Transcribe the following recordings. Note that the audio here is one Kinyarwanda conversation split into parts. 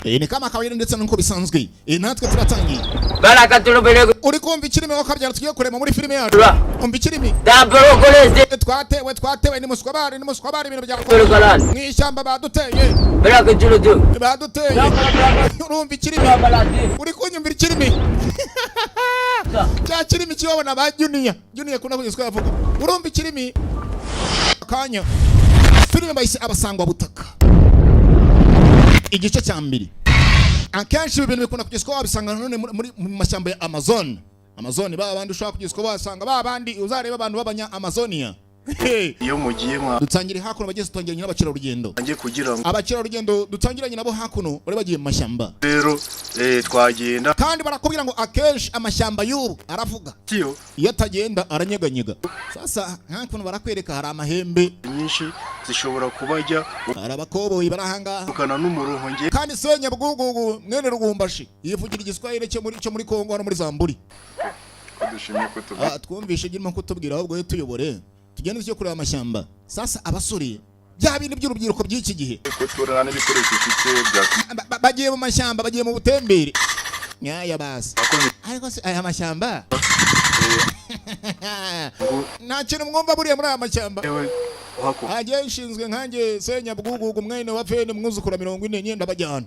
Ni kama kawaida ndetse nuko bisanzwe. Natwe turatangiye. Barakatulubele. Uri kumva ikirimi wakabyara tugiye kurema muri filime yacu? Umva ikirimi. Dabrokoleze. Twatewe, twatewe, ni muswabari, ni muswabari, ibintu bya Barakalani. mu ishyamba baduteye. Barakatuludu. Baduteye. Urumva ikirimi? Uri kunyumvira ikirimi? Cya kirimi kibabona ba Junior. Junior kuna kugezwa yavuga. Urumva ikirimi? Akanya filime bayise Abasangwa Butaka, igice cya mbere. Akenshi ibi bintu bikunda kugezwa wabisanga nanone mu mashyamba ya Amazon. Amazon, ba bandi ushobora kugezwa wasanga ba bandi uzareba abantu b'abanya Amazonia. Hey. Iyo mugiye Dutangire hakuno, bageze dutangiranye n'abakerarugendo. mwanjye kugira ngo Abakerarugendo dutangiranye nabo hakuno bari bagiye mu mashyamba. Rero twagenda. Kandi barakubwira ngo akenshi amashyamba y'ubu aravuga. Tiyo. Iyo atagenda aranyeganyega. Sasa hakuno barakwereka hari amahembe nyinshi zishobora kubajya. Hari abakoboyi bari ahangaha. Ukana n'umuruho nge. Kandi Senyabwugugu mwene Rugumbashi yivugira Igiswahili cyo muri Kongo hano muri Zamburi. Ko dushimye ko tuvuga. Ah, twumvishe igirimo kutubwira, ahubwo yo tuyobore tugende tujye kureba amashyamba. Sasa abasore, bya bindi by'urubyiruko by'iki gihe, ko turana n'ibikoresho ufite byatuma bagiye mu mashyamba, bagiye mu butembere nyaya basi. Ariko se aya mashyamba nta kintu mwumva buriya muri aya mashyamba? Yewe uhako. Hagiye nshinzwe nkanjye Senyabwugugu mwene wa Fene mwuzukura 40, ndabajyana,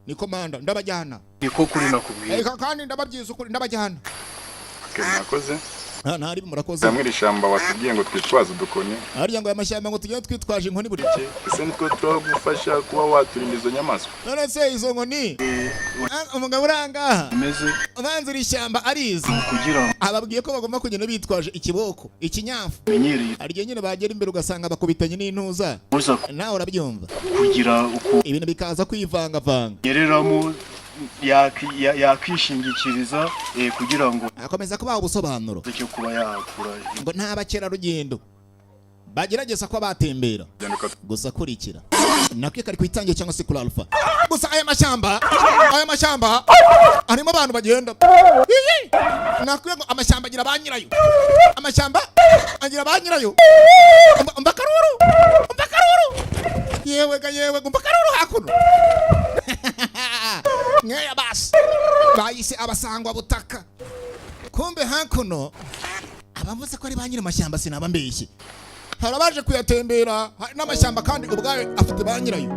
ni komanda, ndabajyana. Niko kuri nakubwiye. Eka kandi ndababyiza ukuri, ndabajyana. Okay, mwakoze. Ah, ntari murakoze. Hamwe iri shyamba watubwiye ngo twitwaze udukoni. Harya ngo aya mashyamba ngo tugende twitwaje inkoni buri Iki ese nitwo turagufasha kuba waturinda izo nyamaswa? None se izo nkoni? Ah, umugabo uri ahangaha Imeze ubanza iri shyamba arizi. Kugira ngo Ababwiye ko bagomba kugenda bitwaje ikiboko, ikinyafu. menyereye. Hari igihe nyine bagera imbere ugasanga bakubitanye n'intuza. Muza. Nawe urabyumva. Kugira uko Ibintu bikaza kwivangavanga. nyereramo yakwishingikiriza kugira ngo Akomeza kubaha ubusobanuro cyo kuba yakura. ngo nta bakerarugendo bagerageza kuba batembera. Genda Gusa kurikira nakwiye kari ku itangiye cyangwa se kuri Alpha. Gusa aya mashyamba harimo abantu bagenda. Iyi! Nakwiye ngo amashyamba agira ba nyirayo, amashyamba agira ba nyirayo. Umva, umva akaruru, umva akaruru, yewe ga yewe, umva akaruru hakuno nkeya. Basi bayise Abasangwa Butaka. Kumbe hakuno abavuze ko ari ba nyiri amashyamba, sinaba mbeshye, hari abaje kuyatembera. Hari n'amashyamba kandi ubwayo afite ba nyirayo.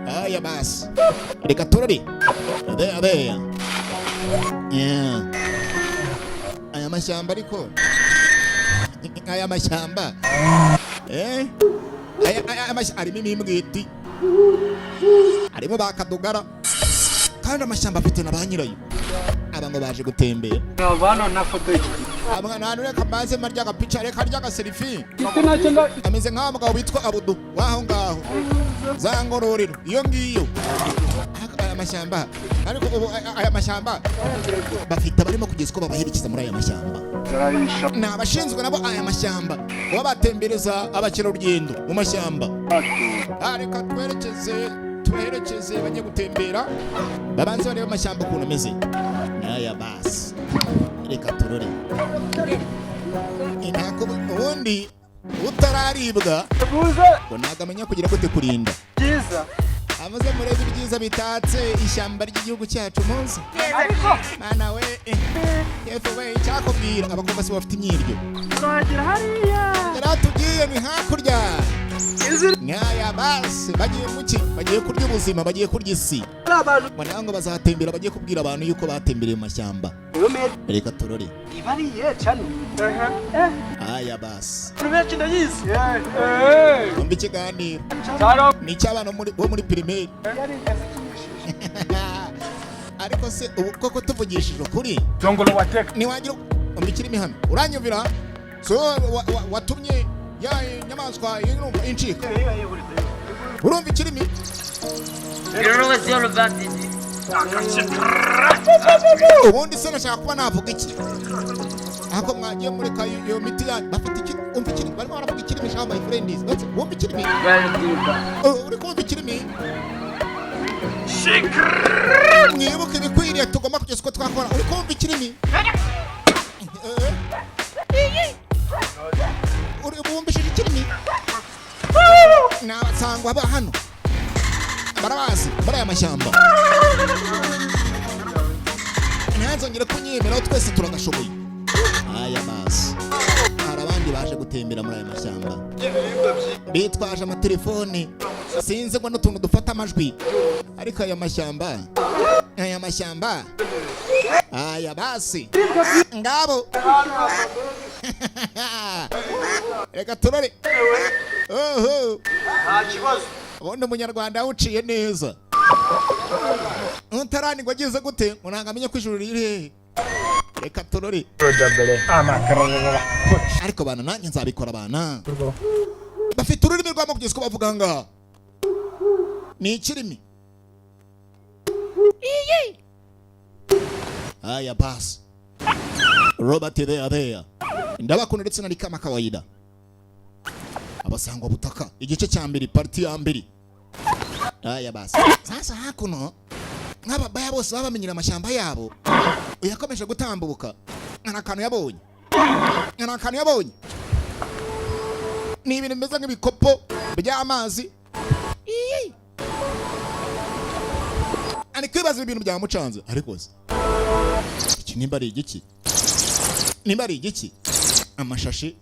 Aya basi, reka turore abeya abeya. Yeah. Aya mashyamba, ariko aya mashyamba aya mashyamba arimo imimbwiti, harimo ba kadugara, kandi amashyamba afite na ba nyirayo. Aba ngo baje gutembera. Aba reka mbanze marya agapica, reka arya agaselfie. Ameze nk'aho mugabo witwa Abudu w'aho ngaho za Ngororero iyo ngiyo. Ariko aya mashyamba, ariko ubu aya mashyamba bafite abarimo kugeza uko babaherekeza muri aya mashyamba. Ni abashinzwe nabo aya mashyamba kuba batembereza abakerarugendo mu mashyamba. Ah, reka twerekeze, tubaherekeze bajye gutembera, babanze barebe amashyamba ukuntu ameze. N'aya basi, reka turore. Ntabwo ubundi utararibwa ngo ntabwo amenya kugira gute kurinda. Amaze murebe ibyiza bitatse ishyamba ry'igihugu cyacu muzi. Mana we, yefu we, icyakubwira abakobwa si bafite imyiryo. Yaratubwiye ni hakurya nkaya. Basi bagiye muki? Bagiye kurya ubuzima, bagiye kurya isi. Ngo nawe ngo bazatembera, bagiye kubwira abantu yuko batembereye mu mashyamba. Reka turore. Aya basi, umva ikiganiro ni icy'abana bo muri primaire. Ariko se ubu koko tuvugishije ukuri, ntiwagira umva ikirimi hano? Uranyumvira? So watumye ya nyamaswa irumva incika. Urumva ikirimi? Ubundi se nashaka kuba navuga iki? Ahubwo mwagiye mureka iyo miti yanyu bafite iki? Umva ikirimi, barimo baravuga ikirimi shaho. My friends, wumva ikirimi? Uri kumva ikirimi? Mwibuke ibikwiriye tugomba kugeza uko twakora. Uri kumva ikirimi? Uri bumvishije ikirimi? Ni abasangwa ba hano. Barabazi muri aya mashyamba. Ntazongere kunyemeraho, twese turagashoboye. Aya basi, hari abandi baje gutembera muri aya mashyamba bitwaje amatelefone, sinzi ngo n'utuntu dufata amajwi. Ariko aya mashyamba, aya mashyamba, aya basi, ngabo, reka turore. Oho, ubundi umunyarwanda yawuciye neza. Utaranigwa agize gute ngo ntabwo amenye ko ijuru riri hehe? Reka turore. Ariko bana, nanjye nzabikora. Bana bafite ururimi rwamo kugeza uko bavuga ngaha ni ikirimi. Iyi aya basi, Robert there there, ndabakunda ndetse na kama kawaida. Abasangwa butaka, igice cya mbere, partie ya mbere. Aya basi, sasa hakuno nk'ababaya bose baba bamenyera amashyamba yabo. Yakomeje gutambuka, hari akantu yabonye, hari akantu yabonye. Ni ibintu bimeze nk'ibikopo by'amazi. Iyi ari kwibaza ibintu byamucanze. Ariko se iki nimba ari igiki, nimba ari igiki? Amashashi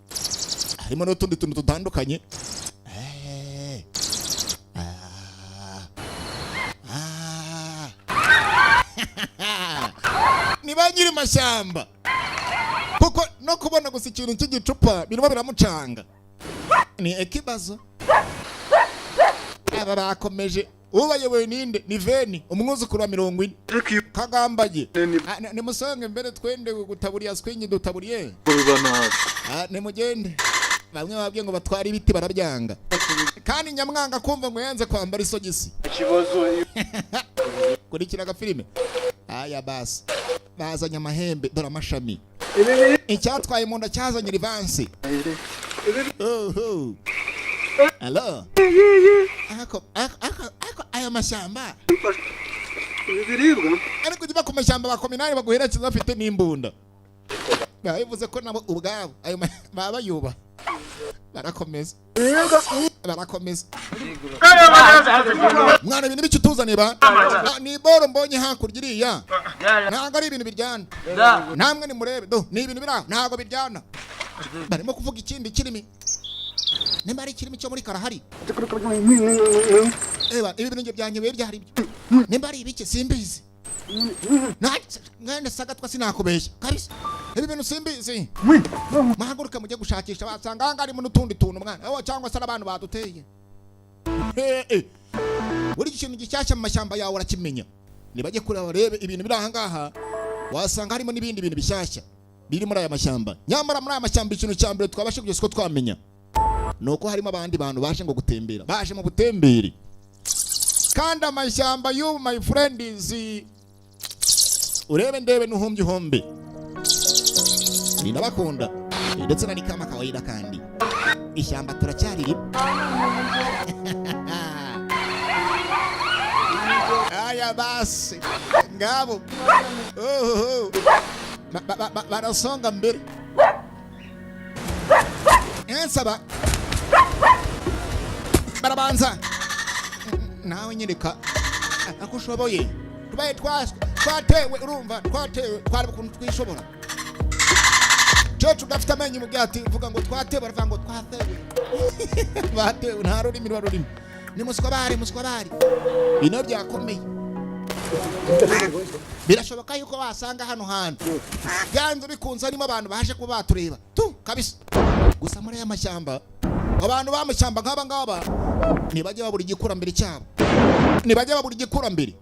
harimo n'utundi tuntu dutandukanye. Ah. Ah. Ni ba nyiri mashyamba, kuko no kubona gusa ikintu cy'igicupa birimo biramucanga. Ni ikibazo. Aba bakomeje. Ubayoboye ninde? Ni Veni, umwuzukuru wa 40. Ariko iyo Kagambage. Ni Ah, nimusonge mbere, twende gutaburiya swinyi dutaburiye. Biba nabi. Ah, nimugende. Bamwe babwiye ngo batware ibiti barabyanga, kandi nyamwanga kumva ngo yanze kwambara isogisi. Ikibazo iyo Kurikira agafilime. Aya basi, bazanye amahembe, dore amashami. Icyatwaye mu nda cyazanye rivansi. Oho, alo, ako ako ako ako, aya mashyamba. Ibiribwa. Ariko ujya ku mashyamba bakominani baguherekeza bafite n'imbunda, biba bivuze ko nabo ubwabo ayo baba bayubaha. Barakomeza, barakomeza. Mwana, ibintu biki utuzaniye ba? Ah, ni boro mbonye hakurya iriya, ntabwo ari ibintu biryana. Namwe nimurebe do, ni ibintu biri aho, ntabwo biryana. Barimo kuvuga ikindi kirimi, nimba ari ikirimi cyo muri Karahari. Eba, ibi bintu byanjye bibe byari byo, nimba ari ibiki simbizi. Mwene sagatwa, sinakubeshya kabisa, ibi bintu simbizi. Muhaguruke mujye gushakisha, basanga ahangaha harimo n'utundi tuntu mwana. Oh, cyangwa se n'abantu baduteye. Eh, buri kintu gishyashya mu mashyamba yawe urakimenya. Nibajye kureba barebe ibintu biri ahangaha, wasanga harimo n'ibindi bintu bishyashya biri muri aya mashyamba. Nyamara muri aya mashyamba, ikintu cya mbere twabashe kugeza uko twamenya ni uko harimo abandi bantu baje ngo gutembera, baje mu butembere. Kandi amashyamba y'ubu, my friends, urebe ndebe n'uhumbye uhombe. Ndabakunda ndetse na ni kama kawaida. Kandi ishyamba turacyariri. Aya basi, ngabo. Ohoho. Barasonga mbere nsaba barabanza. Nawe nyereka ako ushoboye. Tubaye twatewe, urumva twatewe, twari ukuntu twishobora. Cece udafite amenyo mu ati vuga ngo twatewe, baravuga ngo twatewe, batewe. Nta rurimi ruba rurimo. Ni muswa bari, muswa bari. Bino byakomeye. Birashoboka yuko wasanga hano hantu byanze bikunze harimo abantu baje kuba batureba tu kabisa. Gusa muri aya mashyamba, abantu b'amashyamba nk'aba ngaba ntibajya babura igikurambere cyabo, ntibajya babura igikurambere,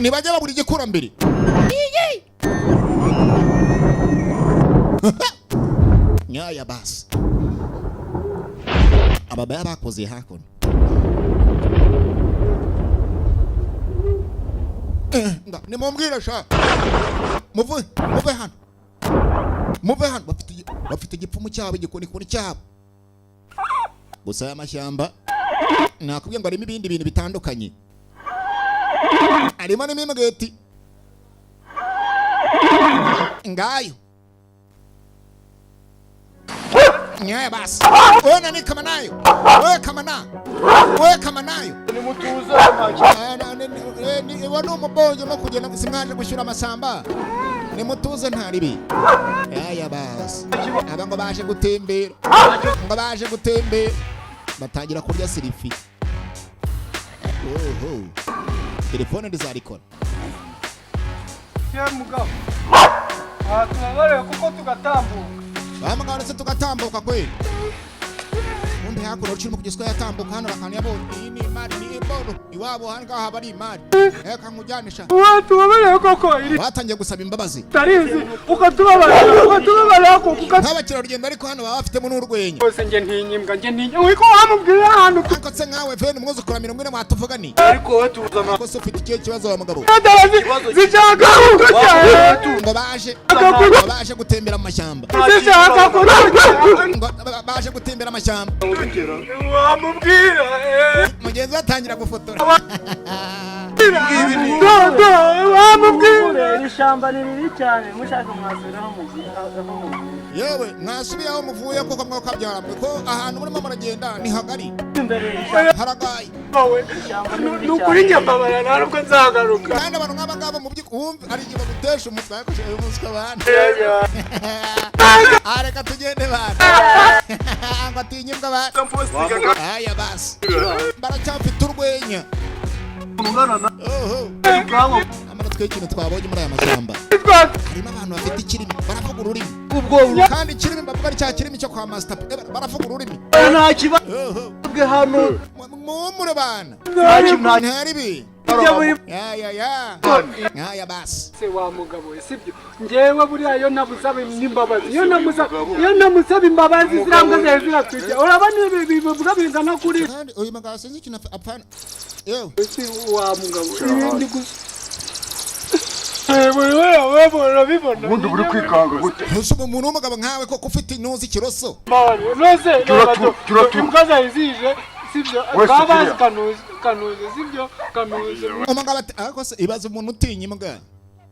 ntibajya babura igikurambere. Iyi! Nyaya basi, ababaya bakoze hakuno. Nimumbwire sha, muve, muve hano, muve hano. Bafite igipfumu cyabo, igikonikoni cyabo. Gusa aya mashyamba nakubwiye ngo harimo ibindi bintu bitandukanye, harimo n'imimbweti. Ngayo. Nyaya basi, wewe nani kama nayo, wewe kama na wewe kama nayo. Nimutuze, ntacyo. Uwo ni umubonye mo kugenda. Simwaje gushyura amashyamba? Nimutuze, nta ribi. Aya basi, aba ngo baje gutembera, ngo baje gutembera, batangira kurya selfie. Oho, telefone ntizarikora. Ye mugabo, aha tubabarire kuko tugatambuka. Bahamagara ndetse tugatambuka kweli. Ubundi hakuno urimo kugezwa yatambuka hano akantu yabonye, iyi ni imari, ni imboro iwabo hano ngaha haba ari imari, reka nkujyanisha. Tubabarire koko iri Batangiye gusaba imbabazi. tarizi, ukatubabarira, ukatubabarira koko Nk'abakerarugendo, ariko hano baba bafitemo n'urwenya. Rwose njye ntinya imbwa, njye ntinya wiko wamubwira ahantu. Ariko se nkawe veni umwuzukuru wa 40 mwatuvuga ni Ariko wowe tuza ko se ufite ikihe kibazo wa mugabo? Zishaka kukurya. Ngo baje gutembera mu mashyamba. Zishaka kukurya. Ngo baje gutembera amashyamba. Wamubwira. Mugenzi we atangira gufotora. Dodo wamubwira. Iri shyamba ni ribi cyane, mushaka mwasubira aho mugiye, aho muvuye. Yewe, mwasubiye aho muvuye koko mwakabyara mwe, ko ahantu murimo muragenda ni hagari. Imbere iri shyamba. Haragaye. Ishyamba ni ribi Ni ukuri. cyane. Njye mbabara, nta nubwo nzagaruka. Kandi abantu nk'aba ngaba mu by'ukuri wumva ari igihe bagutesha umutwe, ariko uyu munsi abantu, ah, reka tugende bana, ngo atinye imbwa bana. Aya basi, baracyafite urwenya. Oho, amara twe ikintu twabonye muri aya mashyamba, harimo abantu bafite ikirimi, baravuga ururimi, kandi ikirimi bavuga ari cya kirimi cyo kwa Master P. Baravuga ururimi. Nta kibazo. Oho. Hano. Muhumure bana, ntaribi. Ya ya ya, aya basi. Se wa mugabo we, sibyo? Njyewe buriya iyo namusaba n'imbabazi, iyo namusaba imbabazi, ziriya mbwa zari ziratujya. Urabona ibi bivuga bingana kuri. Kandi uyu mugabo sinzi ikintu apfana yewe. Si wa mugabo, ibindi gusa. Wewe wewe urabibona. Ubundi buri kwikanga gute? Ntuzi umuntu w'umugabo nkawe koko ufite intuzi ikiroso. Nose Kiratu. imbwa zari zije, sibyo? Wese Baba bazi kiriya. kanuzi, kanuzi, sibyo? Kanuzi. Umugabo ati ariko se ibaze umuntu utinya imbwa,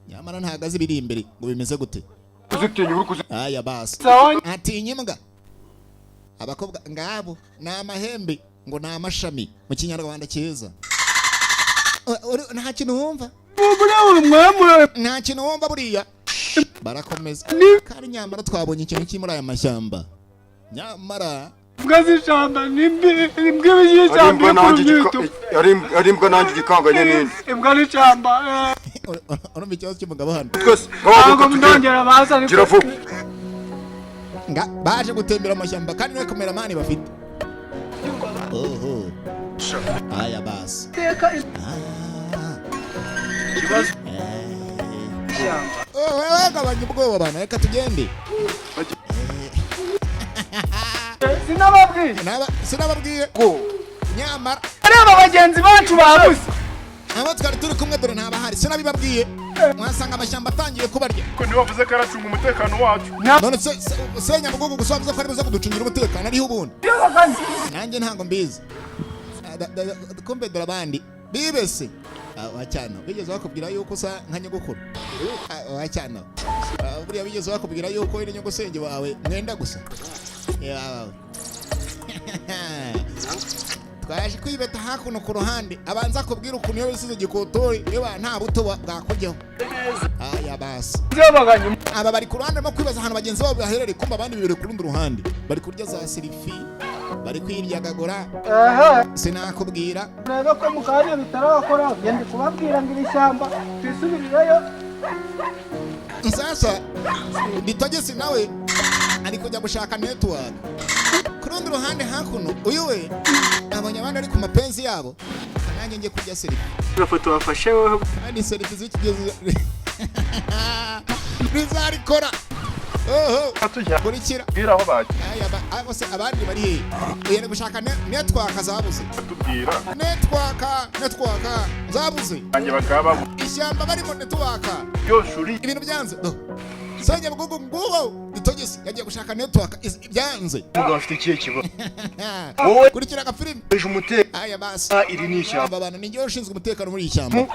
nyamara ntabwo azi ibiri imbere ngo bimeze gute. Kuzitinya uri kuzi. Aya basi. Sawa. Atinya imbwa. Abakobwa ngabo ni amahembe, ngo ni amashami mu Kinyarwanda cyiza. Nta kintu wumva. Buriya mwamure. Nta kintu wumva. Buriya barakomeza, kandi nyamara twabonye ikintu kiri muri aya mashyamba, nyamara Imbwa z'ishyamba ni mbi, imbwa y'ishyamba Ari imbwa nanjye yo ku ari imbwa nanjye igikanganye n'indi. Imbwa n'ishyamba. Urumva ikibazo cy'umugabo hano. Twese Ntabwo ndongera baza ariko. Gira vuba. Nga baje gutembera amashyamba, kandi niwe cameraman bafite. Oho, aya basi. Ah. Oh, wewe gabanya ubwoba bana, reka tugende. Sinababwiye. Sinababwiye nyamara. Areba bagenzi bacu babuze. Abo twari turi kumwe dore ntabahari. Sinabibabwiye? Mwasanga amashyamba atangiye kubarya. Ko ntibavuze ko aracunga umutekano wacu? None se Senyabugugu gusa wavuze ko ari buze kuducungira umutekano, ariho ubundi nanjye ntabwo mbizi. Ah, kumbe dore abandi bibese. Ah, wacyana bigeze bakubwira yuko usa nka nyogokuru? Ah, wacyana. Ah, buriya bigeze bakubwira yuko uri nyogosenge wawe mwenda gusa? Yawe twaje kwibeta hakuno ku ruhande, abanza kubwira ukuntu iyo wisize igikotori niba nta buto bwakujyaho. Aya basi, aba bari ku ruhande barimo kwibaza ahantu bagenzi babo baherereye, kumva abandi bibiri ku rundi ruhande bari kurya za selfie, bari kwiryagagura. Aha. Sinakubwira. Rero ko mu kanya bitarakora, ngende kubabwira ngo iri shyamba twisubirireyo. Sasa Ditogesi nawe ari kujya gushaka network ku rundi ruhande hakuno. Uyu we abonye abandi ari ku mapenzi yabo, nanjye njye kurya selfie. Agafoto wafashe wowe. Kandi selfie z'ikigezi rizarikora. Oho, kurikira. Tubwira aho bagiye. Aya abo se abandi bari hehe? Uyu ari gushaka network zabuze. Tubwira. Network, network zabuze. Banjye bakaba babu Ishyamba barimo network. Byose uri. Ibintu byanze. Do Senyabugugu nguwo Ditogesi yagiye gushaka network byanze. Umugabo afite ikihe kibazo wowe? Kurikira agafilimi. Ejo umutekano. Aya basi. Iri ni ishyamba. Aba bantu ni njyewe ushinzwe umutekano muri iri shyamba.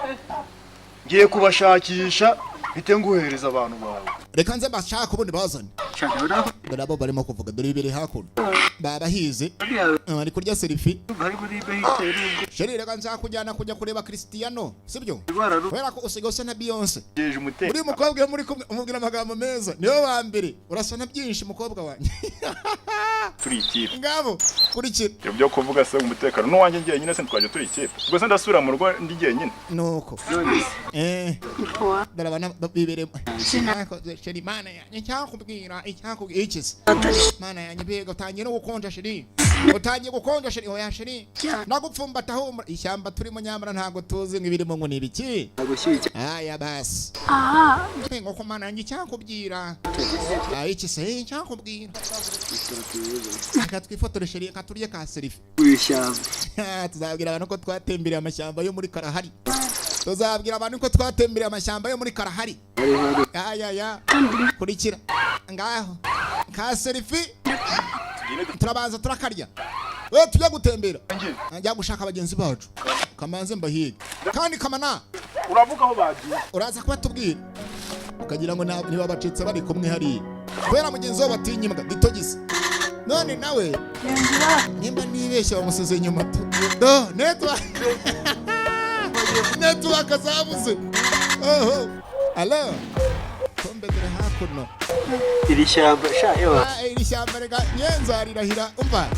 Ngiye kubashakisha. Mpite nguhereza abantu bawe. Reka nze mbashaka ubundi bazane. Dore abo barimo kuvuga, dore ibiri hakuno babahize bari kurya selfie. Chéri, reka nzakujyana kujya kureba Cristiano, sibyo? Kubera ko usigaye usa na Beyonce. Jeje umutekano. Uri umukobwa, iyo muri kumwe umubwira amagambo meza, niwe wa mbere urasa na byinshi, mukobwa wanjye. Turi ikipe. Ngabo kurikira. Ibyo byo kuvuga se umutekano n'uwanjye njyenyine se twajya turi ikipe? Ubwo se ndasubira mu rugo ndi jyenyine? Nuko dore abana biberemo. Chéri, mana yanjye, icyakubwira, icyakubwira iki se, mana yanjye? Mbega utangiye no gukonja, chéri, utangiye gukonja, chéri. Oya chéri, ndagupfumbata, humura. Ishyamba turimo nyamara ntabwo tuzi ngo ibirimo ngo ni ibiki. Aya basi ngo mana yanjye, icyakubwira iki se, icyakubwira, reka twifotore, chéri, reka turye ka selfie. Tuzabwira abantu ko twatembereye amashyamba yo muri Karahari, tuzabwira abantu ko twatembereye amashyamba yo muri Karahari. Ya ya ya, kurikira ngaho ka selfie, turabanza turakarya. We tujya gutembera, njya gushaka bagenzi bacu, kamanze mbahige kandi kamana. Uravuga aho bagiye. Uraza kubatubwira ukagira ngo ntibabacitse bari kumwe hariya, kubera mugenzi wabo batinya imbwa ditogisi. None nawe nimba nibeshye bamusize inyuma tu do network, network zabuze. Oho, alo, kumbe dore hakuno. Iri shyamba sha ewa. Ah, iri shyamba reka nyenzarirahira. Umva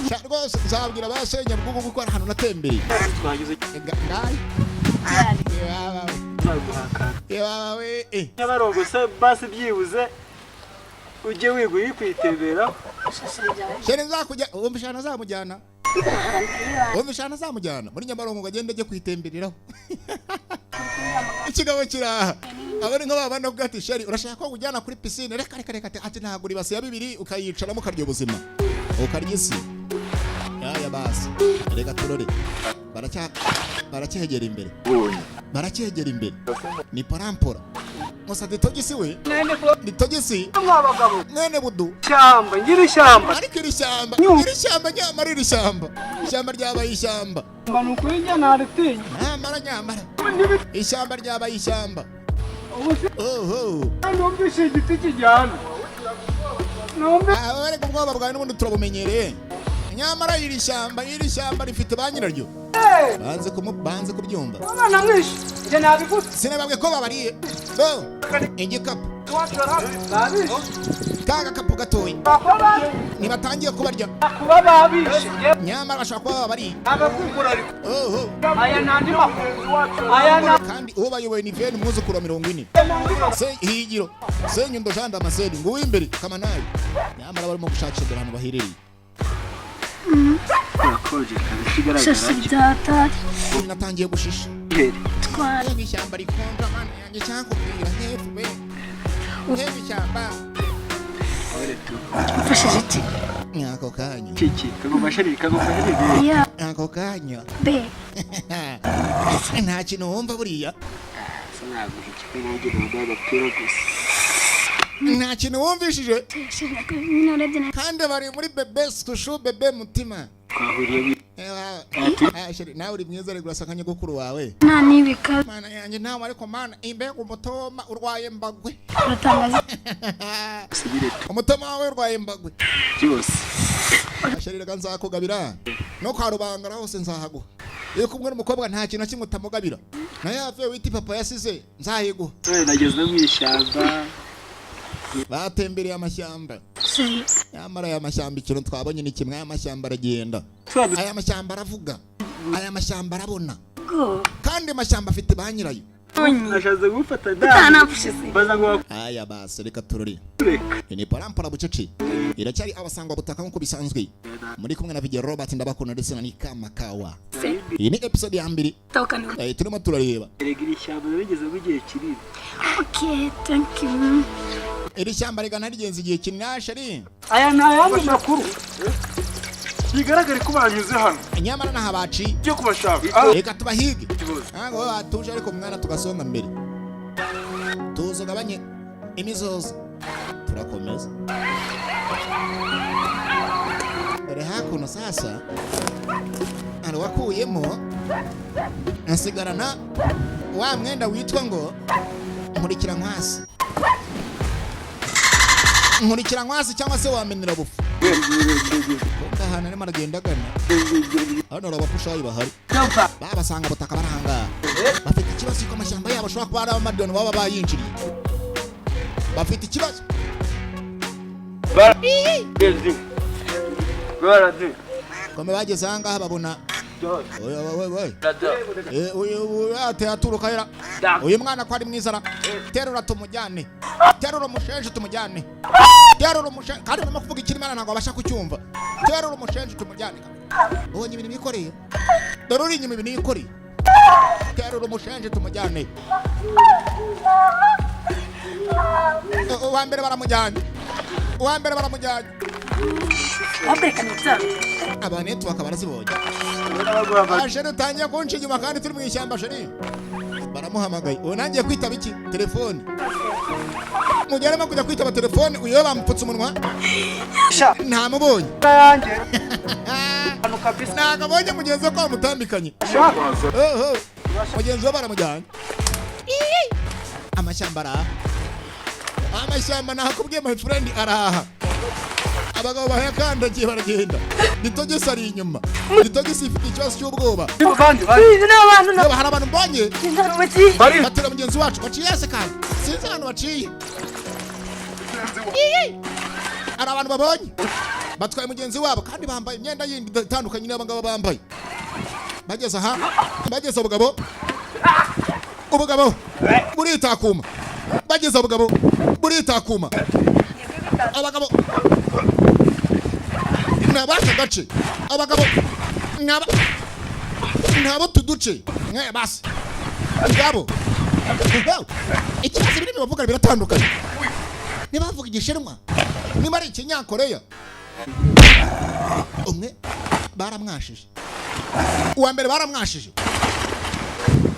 sha, rwose nzabwira ba Senyabugugu kuko ari ahantu natembereye. Twageze. Ngayi yebaba we. Nzaguhakana. Yebaba we. Nyabarongo se basi byibuze ujye wiga uri kwitembera. Chéri, nzakujya, wumva eshanu azamujyana, wumva eshanu azamujyana muri Nyabarongo ngo agende ajye kwitembereraho. Ikigabo kiraha, aba ari nka ba bandi bavuga ati: "Chéri, urashaka ko ujyana kuri piscine?" "Reka reka reka." Ati: "Ntabwo ibase ya bibiri ukayicaramo, ukarya ubuzima, ukarya isi." Yaya basi, reka turore. Baracyegera imbere. Ubonye. Baracyegera imbere, ni parampora gusa. Ditogisi we, ditogisi. Mwa bagabo. Mwene budu. Ishyamba ngira ishyamba. Ariko iri shyamba, iri shyamba, nyamara iri shyamba, ishyamba ryabaye ishyamba. Mba ni ukuri njye ntaritinya. Nyamara, nyamara ishyamba ryabaye ishyamba. Ubu se Oho. numvise igiti kijyana numve. Aba bari ku bwoba bwawe n'ubundi turabumenyereye. Nyamara iri shyamba, iri shyamba rifite ba nyiraryo, banze kumu banze kubyumva. Abana mwishe, njye nabivuze. Sinababwiye ko babariye bo igikapu? Babishe. Ka gakapu gatoya. Kuba Ntibatangiye kubarya. Kuba babishe. Nyamara bashobora kuba babariye. Oho. Aya ni andi makuru, aya ni Kandi uwo bayoboye ni Veni, umwuzukuru wa 40 se Higiro Senyundo Jean Damascene, ngo uw'imbere Kamanayi. Nyamara barimo gushakisha, dore ahantu baherereye. Urakonje kabisa, ikigaragara. Shashi byatari. Natangiye gushisha. Twara. Mbega ishyamba rikonja, mana yanjye, cyakubwira hefu be, mbega ishyamba. Mfashije iki? Ako kanya. Kiki kagufashe ni kagufashe ni. Ya. Ako kanya. Be. Nta kintu wumva buriya? Sinaguha ikipe, nanjye nambaye agapira gusa. Nta kintu wumvishije? Nyine urebye na Kandi bari muri bébé chouchou, bébé mutima. Twahuriye mu Ah, chéri, nawe uri mwiza ariko urasa nka nyogokuru wawe. Nta n'ibika. Mana yanjye, nawe ariko mana, imbega umutoma urwaye mbagwe. Uratangaza. Sigire. Umutoma wawe urwaye mbagwe. Byose. Chéri, reka nzakugabira no kwa rubangara hose nzahaguha. Iyo kumwe n'umukobwa nta kintu na kimwe utamugabira, nayo yavuye wita papa yasize nzayiguha. None nageze mu ishyamba. Batembereye amashyamba. Chéri. Nyamara aya mashyamba, ikintu twabonye ni kimwe: aya mashyamba aragenda, aya mashyamba aravuga, aya mashyamba arabona. Go. Kandi amashyamba afite ba nyirayo. Nashatse gufata. Utanapfushize. Baza ngo Aya basi, reka turore. bakureka. Ni parampara bucece, iracyari abasangwa butaka nk'uko bisanzwe, muri kumwe na Vigero Robert, ndabakunda, ndetse na Nikama Kawa. Iyi ni episode ya mbere. Tawukani. Turimo turareba. Erega iri shyamba narigezemo igihe kinini. Okay, thank you. Iri shyamba rigana rigenza igihe kinini, chéri. Aya ni ayandi makuru. Bigaragare ko banyuze hano. Nyamara naha baciye. Tujye kubashaka. Reka tubahige. Ntabwo batuje, ariko mwana tugasonga mbere, tuzugabanye imizozo, turakomeza. Dore hakuno sasa. Hari uwakuyemo asigarana wa mwenda witwa ngo nkurikira nkwasi, nkurikira nkwasi cyangwa se wamenera bufu. Kumbe ahantu arimo aragenda agana hano hari abapushayi bahari babasanga butaka barahangaha, bafite ikibazo cy'uko amashyamba yabo ashobora kuba ari abamadiyoni baba bayinjiriye, bafite ikibazo. Kome bageze ahangaha babona oya, oya, oya. Uyu uyu ate aturuka hera? Uyu mwana ko ari mwiza ra, terura tumujyane, terura umushenje tumujyane, terura umushenje. Kandi barimo kuvuga ikirimana, ntabwo babasha kucyumva. Terura umushenje tumujyane. Ubonye ibintu bikoreye? Dore uri inyuma, ibintu yikoreye. Terura umushenje tumujyane. Uwa mbere baramujyanye, uwa mbere baramujyanye. Aba network barazibonye. Chéri, utangiye kunca inyuma kandi turi mu ishyamba. Chéri, baramuhamagaye. Ubu nangiye kwitaba iki telefone, mugeremo kujya kwitaba telefone. Uyu bamupfutse umunwa, ntamubonye. Yanjye hano kabisa. Ntabwo abonye mugenzi we ko bamutambikanye. Oho, mugenzi we baramujyanye. Amashyamba araha, amashyamba nakubwiye, my friend, araha. Abagabo bayakandagiye baragenda. Ditogisi ari inyuma, ditogisi ifite ikibazo cy'ubwoba. Bandi bandi. Reba, hari abantu mbonye batera mugenzi wacu. Baciye hese kandi sinzi ahantu baciye. Hari abantu babonye batwaye mugenzi wabo kandi bambaye imyenda yindi itandukanye n'aba ngaba bambaye. Bageze aha, bageze ubugabo, ubugabo buritakuma. Bageze ubugabo buritakuma. Abagabo ni ab'aka gace, abagabo ni abo tuduce mwe basi ngabo. Ikibazo, ibirimi bavuga biratandukanye. Niba bavuga Igishinwa, niba ari Ikinyakoreya. Umwe baramwashije, uwa mbere baramwashije,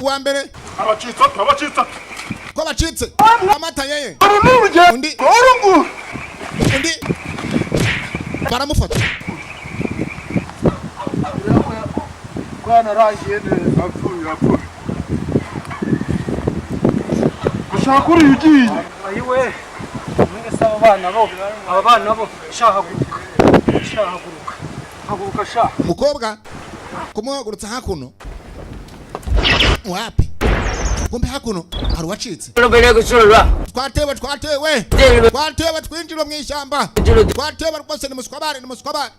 uwa mbere. Abacitse, abacitse. Ko bacitse amata yeye. Undi, undi baramufata. Bwanarangiye neza, apfuye, apfuye. Gushaka uriya ugiye. Ayiwe, mwese aba bana bo, aba bana bo, sha haguruka, sha haguruka, haguruka sha. Umukobwa kumuhagurutsa hakuno wapi, kumbe hakuno hari uwacitse. Twatewe, twatewe, twatewe, twinjira mu ishyamba, twatewe rwose. Ni muswabare, ni muswabare.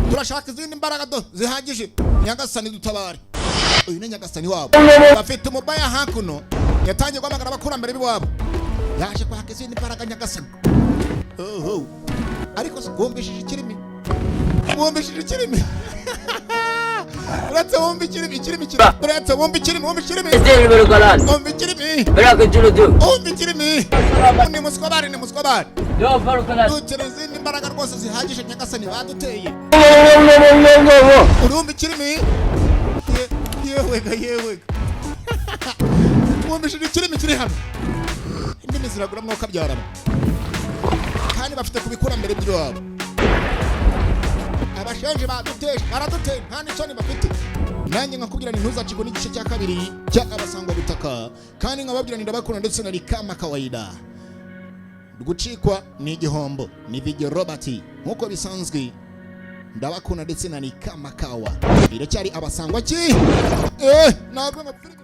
Turashaka izindi mbaraga do zihagije. Nyagasani dutabare. Uyu ni nyagasani wabo. Bafite umubaya hakuno, yatangiye guhamagara abakurambere b'iwabo, yaje kwaka izindi mbaraga nyagasani. Oho, ariko se wumvishije ikirimi? Wumvishije ikirimi? Uretse wumva ikirimi, ikirimi kiri, uretse wumva ikirimi, wumva ikirimi, wumva ikirimi, wumva ikirimi. Ni muswabari, ni muswabari. Dukeneye izindi mbaraga rwose zihagije nyagasani, baduteye. Urumva ikirimi? Yewega, yewega, wumvishije ikirimi kiri hano? Indimi ziragura mwuka byarama, kandi bafite ku bikurambere by'iwabo. Abashenje baduteje, baraduteye, nta n'isoni bafite. Nanjye nkakubwira nti ntuzacikwe n'igice cya kabiri cya Abasangwa Butaka, kandi nkababwira nti ndabakunda ndetse na kama kawaida. Gucikwa ni igihombo. Ni Video Robert nk'uko bisanzwe, ndabakunda ndetse na ni kama kawa. Biracyari Abasangwa ki ntabwo ngo filime.